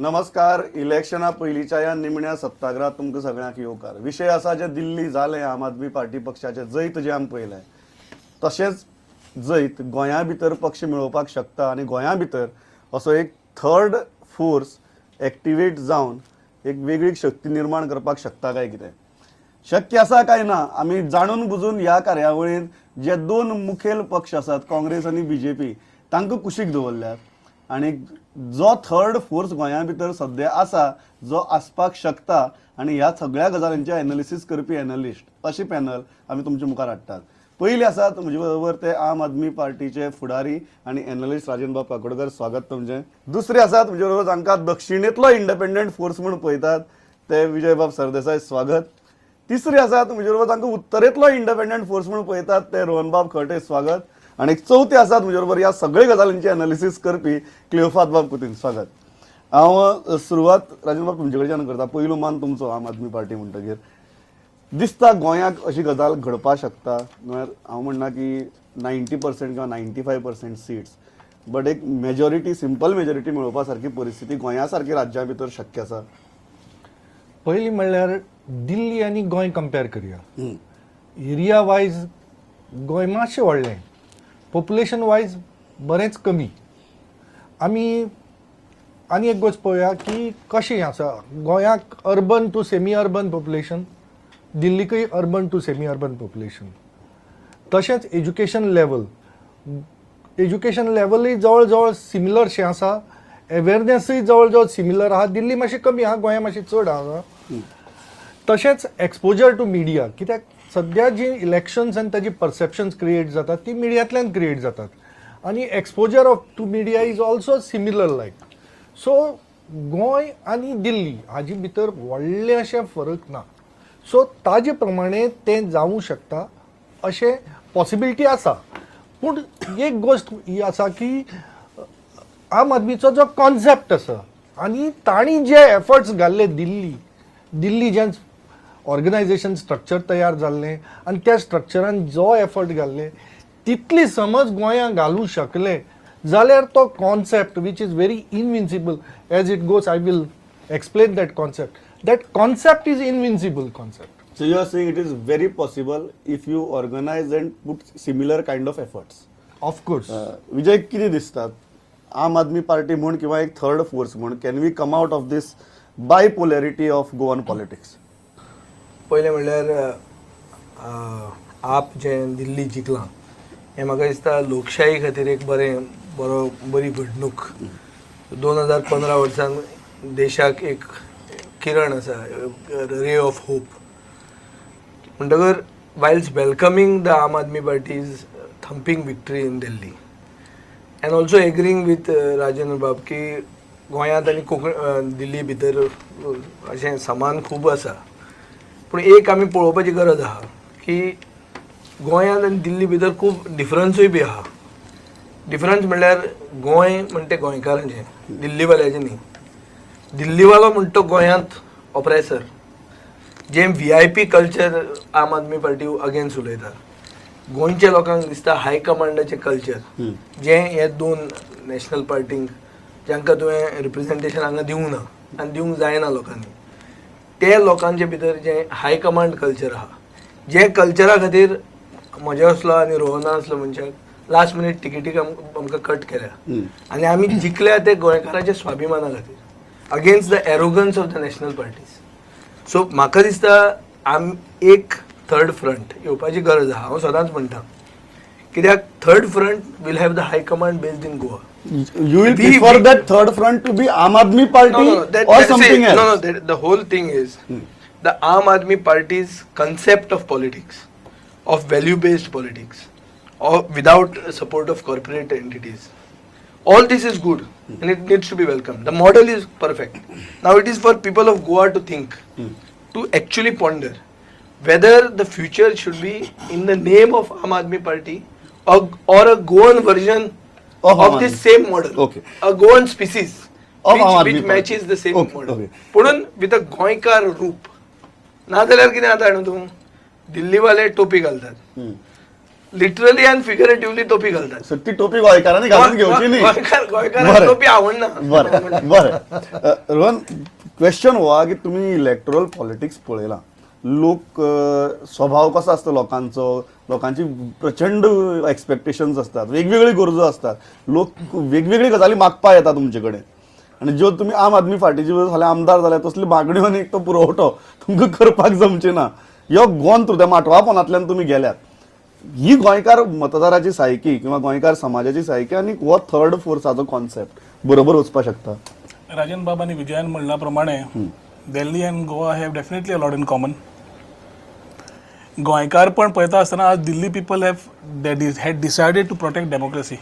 नमस्कार. इलेक्शना पयलींच्या ह्या निमण्या सत्याग्रहात तुमकां सगळ्यांक येवकार. विशय आसा जे दिल्ली जालें, आम आदमी पार्टी पक्षाचें जैत जें आमी पळयलें, तशेंच जैत गोंया भितर पक्ष मेळोवपाक शकता आनी गोंया भितर असो एक थर्ड फोर्स एक्टिवेट जावन एक वेगळी शक्ती निर्माण करपाक शकता काय कितें, शक्य आसा काय ना, आमी जाणून बुजून ह्या कार्यावळींत जे दोन मुखेल पक्ष आसात, काँग्रेस आनी बीजेपी, तांकां कुशीक दवरल्यात आनी जो थर्ड फोर्स गोंया भितर सद्या आसा, जो आसपाक शकता आनी ह्या सगळ्या गजालींचे एनालिसीस करपी एनालिस्ट अशें पॅनल आमी तुमच्या मुखार हाडटात. पयलीं आसात म्हजे बरोबर ते आम आदमी पार्टीचे फुडारी आनी एनालिस्ट राजनबाब काकोडकर, स्वागत तुमचें. दुसरे आसात म्हजे बरोबर, जांकां दक्षिणेंतलो इंडिपेंडंट फोर्स म्हूण पळयतात, ते विजयबाब सरदेसाय, स्वागत. तिसरे आसात म्हजे बरोबर, तांकां उत्तरेंतलो इंडिपेंडंट फोर्स म्हणून पळयतात, ते रोहनबाब खटे, स्वागत. आनी एक चवथे आसात म्हजे बरोबर, ह्या सगळे गजालींचे एनालिसीस करपी क्लिओफात बाब कुतीन, स्वागत. हांव सुरवात राजनबाब तुमचे कडच्यान करता. पयलो मान तुमचो. आम आदमी पार्टी म्हणटगीर दिसता गोंयाक अशी गजाल घडपाक शकता? म्हळ्यार हांव म्हणना की 90% किंवा 95% सिट्स, बट एक मेजॉरिटी, सिंपल मेजॉरिटी मेळोवपा सारकी परिस्थिती गोंया सारकी राज्या भितर शक्य आसा? पयलीं म्हणल्यार दिल्ली आनी गोंय कंपेर करया. एरिया वायज गोंय मातशें व्हडलें, पॉप्युलेशन वायज बरेंच कमी. आमी आनी एक गोश्ट पळोवया की कशें आसा. गोंयाक urban to semi urban population, दिल्लीकय urban to semi urban population. तशेंच एज्युकेशन लेवल, एज्युकेशन लेवलूय जवळ जवळ सिमिलरशें आसा. एवेरनेसूय जवळ जवळ सिमिलर आहा. दिल्ली मातशी कमी आहा, गोंया मातशी चड आहा. तशेंच एक्सपोजर टू मिडिया, कित्याक सद्या जी इलेक्शन्स आनी ताजी परसेप्शन्स क्रिएट जातात ती मिडियांतल्यान क्रिएट जातात आनी exposure of to media is also similar like. So Goa आनी दिल्ली हाजे भितर व्हडलें अशें फरक ना. सो ताजे प्रमाणे तें जावूं शकता अशें पॉसिबिलिटी आसा. पूण एक गोश्ट ही आसा की आम आदमीचो जो कॉन्सेप्ट आसा आनी तांणी जे एफर्ट्स घाल्ले, दिल्ली दिल्ली जें ऑर्गनायझेशन स्ट्रक्चर तयार जाल्लें आनी त्या स्ट्रक्चरान जो एफर्ट घाल्ले, तितली समज गोंयांत घालूं शकले जाल्यार तो concept, which is very invincible as it goes, I will explain that concept, that concept is invincible concept. So you are saying it is very possible if you organize and put similar kind of efforts. Of course. Vijay, कितें दिसतात, आम Aadmi party म्हूण किंवा एक third force म्हूण, can we come out of this bipolarity of Goan politics? पयलें म्हणल्यार आप जें दिल्ली जिखलां हें म्हाका दिसता लोकशाही खातीर एक बरें बरो बरी घडणूक. 2015 वर्सान देशाक एक किरण आसा, रे ऑफ होप. म्हणटकर whilst welcoming the Aam Aadmi Party's thumping victory in Delhi and also agreeing with Rajendra बाब की गोंयांत आनी कोंकण दिल्ली भितर अशें समान खूब आसा, पूण एक आमी पळोवपाची गरज आहा की गोंयांत आनी दिल्ली भितर खूब डिफरन्सूय बी आहा. डिफरन्स म्हणल्यार गोंय म्हणटा तें गोंयकारांचें, दिल्लीवाल्याचें न्ही. दिल्लीवालो म्हणटा तो गोंयांत ऑप्रेसर, जें व्हीआयपी कल्चर आम आदमी पार्टी अगेन्स्ट उलयता. गोंयच्या लोकांक दिसता हाय कमांडाचें कल्चर जें हे दोन नॅशनल पार्टींक, जांकां तुवें रिप्रेझेंटेशन हांगा दिवंक ना आनी दिवंक जायना लोकांनी, ते लोकांचे भितर जें हाय कमांड कल्चर आहा, जें कल्चरा खातीर म्हजे असलो आनी रोहना असलो मनशाक लास्ट मिनीट तिकेटीक आमकां कट केल्या आनी आमी जिखल्या ते गोंयकाराच्या स्वाभिमाना खातीर against the arrogance of the national parties. So म्हाका दिसता आम एक थर्ड फ्रंट येवपाची गरज आहा. हांव सदांच म्हणटा, कित्याक third front will have the high command based in Goa. You will prefer that third front to be Aam Aadmi Party No, that, or see, something else? No, the whole thing is the Aam Aadmi Party's concept of politics, of value-based politics, or without support of corporate entities. All this is good and it needs to be welcomed. The model is perfect. Now it is for people of Goa to think, to actually ponder whether the future should be in the name of Aam Aadmi Party or a Goan version of of Aam this Aadmi. Same model. A Goan species of which, Aam Aadmi which Party. Matches the same model. पुणून with a गोंयकार रूप. नाजाल्यार कितें जाता जाणा तूं, दिल्लीवाले टोपी घालतात. लिटरली अँड फिगरेटिव्हली टोपी घालतात. सो ती टोपी गोंयकारांनी घालून घेवची न्ही. गोंयकार गोंयकारांक बरें. टोपी आवडना. बरें बरें, रोहन, क्वेश्चन हो आहा की तुमी इलेक्ट्रोल पॉलिटिक्स पळयलां, लोक स्वभाव कसो आसता लोकांचो, लोकांची प्रचंड एक्सपेक्टेशन्स असतात, वेगवेगळी गरजो असतात, लोक वेगवेगळी गजाली मागपा येता तुमचे कडेन आनी ज्यो तुमी आम आदमी पार्टीचे फाल्यां आमदार जाल्यार तसली मागण्यो आनी तो पुरवठो तुमकां करपाक जमचे ना. यो गोन थ्रू त्या माटवापोनांतल्यान तुमी गेल्यात. ही गोंयकार मतदाराची सायकी किंवा गोंयकार समाजाची सायकी आनी हो थर्ड फोर्साचो कॉन्सेप्ट बरोबर वचपाक शकता? राजन बाब आनी विजयान म्हणला प्रमाणे, Delhi and Goa have definitely a lot in common. गोंयकारपण पळयता आसतना आज Delhi people have had decided to protect democracy.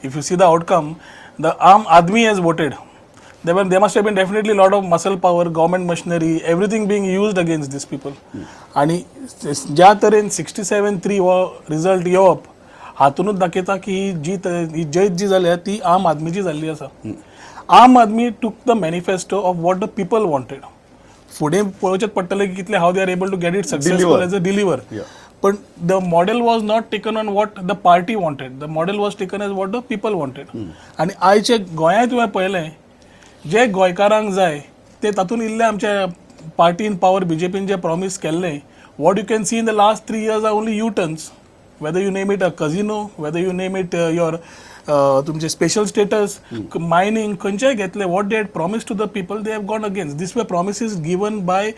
If you see the outcome, the Aam Aadmi has voted. There must have been definitely lot of muscle power, government machinery, everything being used against these people. आणि ज्या तरेन 67-3 हो result येवप हातूनच दाखयता की ही जैत जी जाल्या ती आम आदमीची जाल्ली आसा. Aam Aadmi took the manifesto of what the people wanted. फुडें पळोवचेंच पडटलें की कितले, how they are able to get it successful Deliver. As a deliver. पण the model was not taken on what the party wanted, the model was taken as what the people wanted. आनी आयचे गोंयांत तुवें पळयलें, जे गोंयकारांक जाय ते तातूंत इल्लें आमच्या पार्टी इन पावर बीजेपीन जे प्रॉमीस केल्लें, what you can see in the last 3 years are only U-turns, whether you name it a casino, whether you name it your तुमचे स्पेशल स्टेटस, मायनींग, खंयचेय घेतले, what they had promise to the people, they have gone against. These were promises given by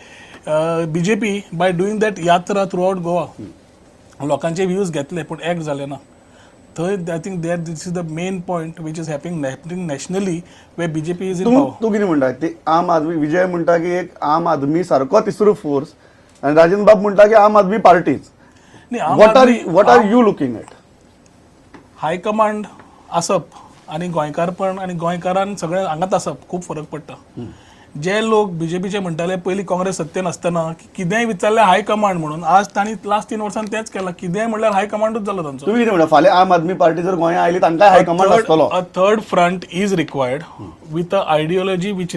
BJP by doing that yatra throughout Goa. लोकांचे views घेतले पूण act जाले ना थंय. I think there this is the main point which is happening nationally, where BJP is in तूं power. तूं कितें म्हणटा ती आम आदमी, विजय म्हणटा की एक आम आदमी सारको तिसरो फोर्स आनी राजन बाब म्हणटा की आम Aadmi पार्टीच. What are you looking at? High command आसप आनी गोंयकारपण आनी गोंयकारान सगळें हांगात आसप खूब फरक पडटा. जे लोक बीजेपीचे म्हणटाले पयलीं काँग्रेस सत्तेन आसतना की कितेंय विचारलें हायकमांड म्हणून, आज तांणी लास्ट 3 वर्सांनी तेंच केलां. कितेंय म्हणल्यार हायकमांडूच जालो तांचो. तुमी कितें म्हणटा, फाल्यां आम आदमी पार्टी जर गोंयांत आयली, तांकांय हायकमांड आसतलो? A third front is required with a ideology which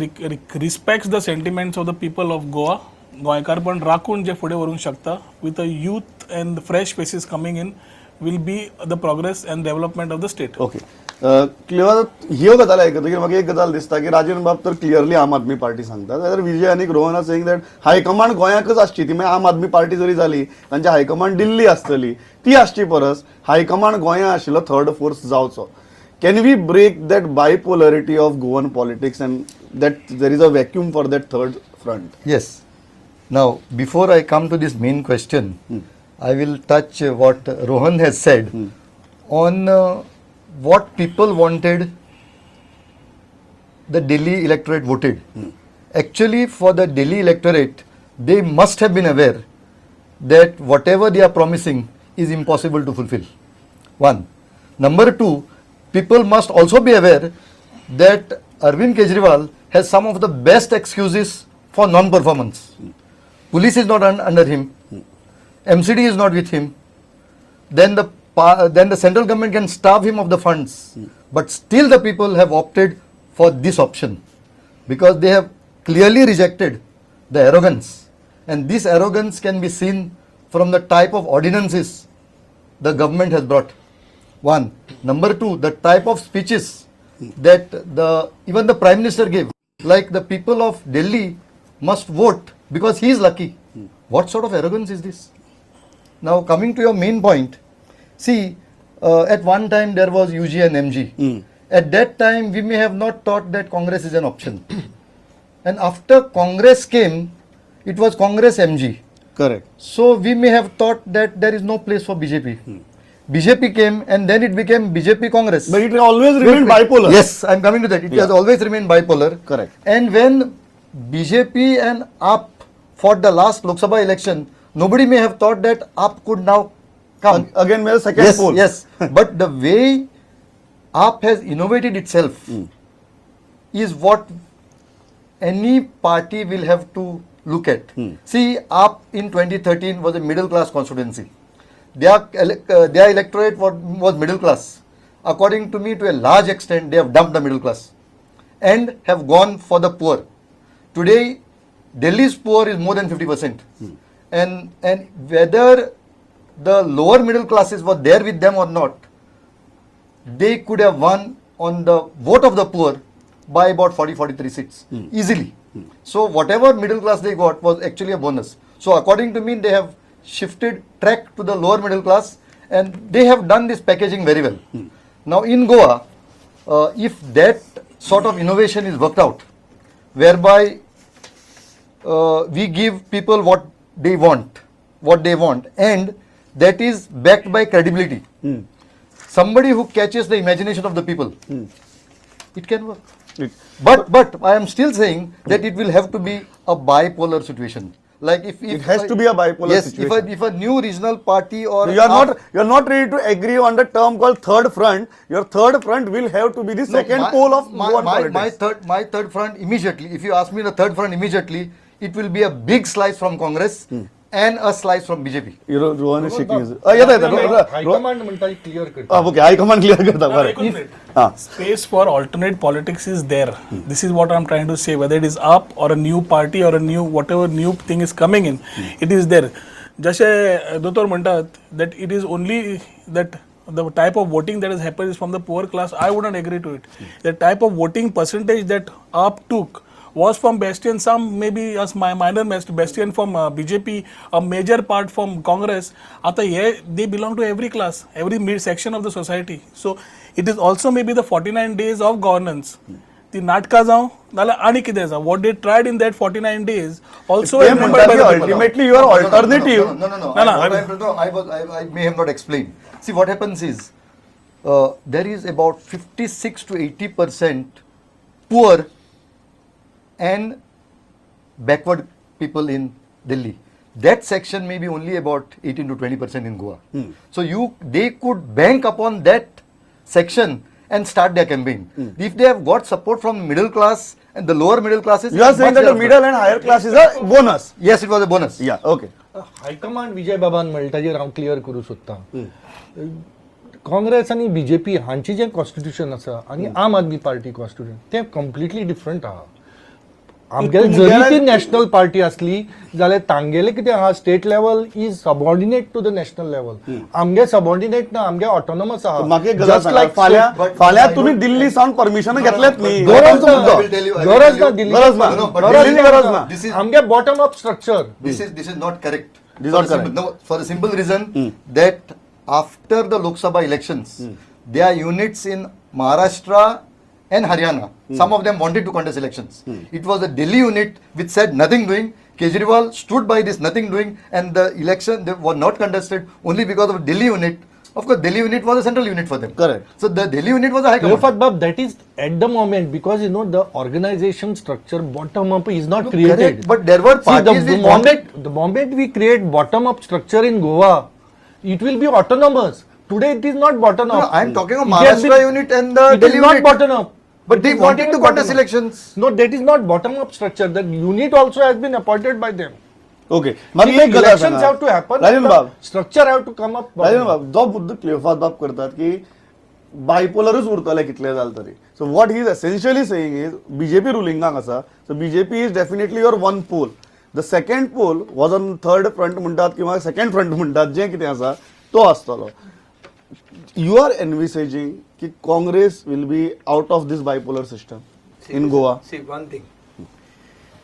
respects the sentiments of the people of Goa. गोंयकारपण राखून जे फुडें व्हरूंक शकता, with a youth and fresh faces coming in, will be the progress and development of the state. Okay clear. ह्यो गजाली आयकतकीर म्हाका एक गजाल दिसता की राजन बाब तर क्लियरली आम आदमी पार्टी सांगता, जाल्यार विजय आनी Rohan are saying that high command गोंयाकच आसची. ती मागीर आम आदमी पार्टी जरी जाली, तांची हायकमांड दिल्ली आसतली. ती आसची परस हायकमांड गोंया आशिल्लो थर्ड फोर्स जावचो. Can we break that bipolarity of Goan politics and that there is a vacuum for that third front? Yes. Now, before I come to this main question, I will touch what Rohan has said on what people wanted, the Delhi electorate voted. Actually, for the Delhi electorate, they must have been aware that whatever they are promising is impossible to fulfill. One. Number two, people must also be aware that Arvind Kejriwal has some of the best excuses for non performance. Police is not under him, MCD is not with him. Then the central government can starve him of the funds. But still, the people have opted for this option because they have clearly rejected the arrogance. And this arrogance can be seen from the type of ordinances the government has brought. One. Number two, the type of speeches that the even the prime minister gave, like the people of Delhi must vote because he is lucky. What sort of arrogance is this? Now, coming to your main point, see, at one time there was UG and MG. At that time, we may have not thought that Congress is an option. And after Congress came, it was Congress MG. Correct. So we may have thought that there is no place for BJP. BJP came and then it became BJP Congress. But it always remain bipolar. Yes, I'm coming to that. It has always remained bipolar. Correct. And when BJP and AAP fought the last Lok Sabha election, nobody may have thought that AAP could now come. Again Mere second Yes, pole. Yes. But the way AAP has innovated itself is what any party will have to look at. See, AAP in 2013 was a middle class constituency. Their electorate was middle class. According to me, to a large extent, they have dumped the middle class and have gone for the poor. Today, Delhi's poor is more than 50%. And whether the lower middle classes were there with them or not, they could have won on the vote of the poor by about 40-43 seats easily. So whatever middle class they got was actually a bonus. So according to me, they have shifted track to the lower middle class, and they have done this packaging very well. Now in Goa, if that sort of innovation is worked out, whereby we give people what they want, and that is backed by credibility. Somebody who catches the imagination of the people, it can work. But I am still saying that it will have to be a bipolar situation. Like if It has to be a bipolar yes, situation. If a new regional party or You are not ready to agree on the term called third front. Your third front will have to be the No, second pole of Goan politics. My third front immediately. If you ask me the third front immediately, it will be a big slice from Congress and a slice from BJP. You know, Rohan is shaking his. येता येता. High command म्हणटा clear करता. Okay, high command clear करता बरें. एकूच minute. हा. Space for alternate politics is there. This is what I'm trying to say. Whether it is up or a new party or a new whatever new thing is coming in, it is there. जशे दोतोर म्हणतात that it is only that the type of voting that has happened is from the poor class. I wouldn't agree to it. The type of voting percentage that AAP took was from Bastion, some maybe a minor Bastion from BJP, a major part from Congress. आता हे they belong to every class, every mid section of the society. So it is also maybe the 49 days of governance. ती नाटकां जावं नाल्यार आनी कितें जावं, what they tried in that 49 days also ते म्हणटात की ultimately your alternative. No, no, no. No, no, I may have not explained. See, what happens is there is about 56 to 80% poor and backward people in Delhi. That section may be only about 18 to 20% in Goa. So they could bank upon that section and start their campaign. If they have got support from middle class and the lower middle classes, You are it's saying much that the better. middle and higher class is a bonus. Yes, it was a bonus. Yeah, okay. High command Vijay बाबान म्हणटा ताजेर हांव clear करूं सोदता. काँग्रेस आनी BJP हांची जें constitution आसा आनी आम आदमी पार्टी कॉन्स्टिट्यूशन तें कंप्लिटली डिफरंट आहा. आमगेले जरी ती नॅशनल पार्टी आसली जाल्यार तांगेले कितें आहा, state level is subordinate to the national level. आमगे सबऑर्डिनेट ना, आमगे ऑटोनॉमस आहा. म्हाका एक गजाल सांगा, फाल्यां फाल्यां तुमी दिल्ली सावन परमिशन घेतलेत न्ही, गरज हो ना, तुमचो मुद्दो. I will tell you, I will गरज tell ना you. दिल्ली, गरज ना. No, but दिल्लीन गरज ना. This is आमगे bottom up structure. This is not correct. This is For not the simple- correct. No, for the simple reason that after the Lok Sabha elections, there are units in Maharashtra and Haryana. Some of them wanted to contest elections. It was a Delhi unit which said nothing doing. Kejriwal stood by this nothing doing, and the election they were not contested only because of Delhi unit. Of course, Delhi unit was a central unit for them. Correct. So the Delhi unit was a high command. Cleofat Bab, that is at the moment because you know the organization structure bottom up is not No, created. correct, but there were See, the, parties the which moment the moment we create bottom up structure in Goa, it will be autonomous. Today it is not bottom No, up. I am talking of It has Maharashtra been- unit and the it Delhi is not unit. bottom up. But It they is not wanted even to contest bottom up. elections. No, that is not bottom up structure. The unit also has been appointed by them. Okay, म्हाका See, एक गजाल elections सांगा. have to happen. Rajan the बाब, structure have to come up. Rajan bottom up. बाब, जो मुद्दो क्लियोफात बाब करतात की बायपोलरूच उरतले कितले जालें तरी. So what he is essentially saying is BJP रुलिंगाक आसा, so BJP is definitely your one pole. The second pole was on third front म्हणटात किंवा सेकंड फ्रंट म्हणटात, जें कितें आसा तो आसतलो. You are एनविसेजींग की Congress will be out of this bipolar system in Goa. See, one thing.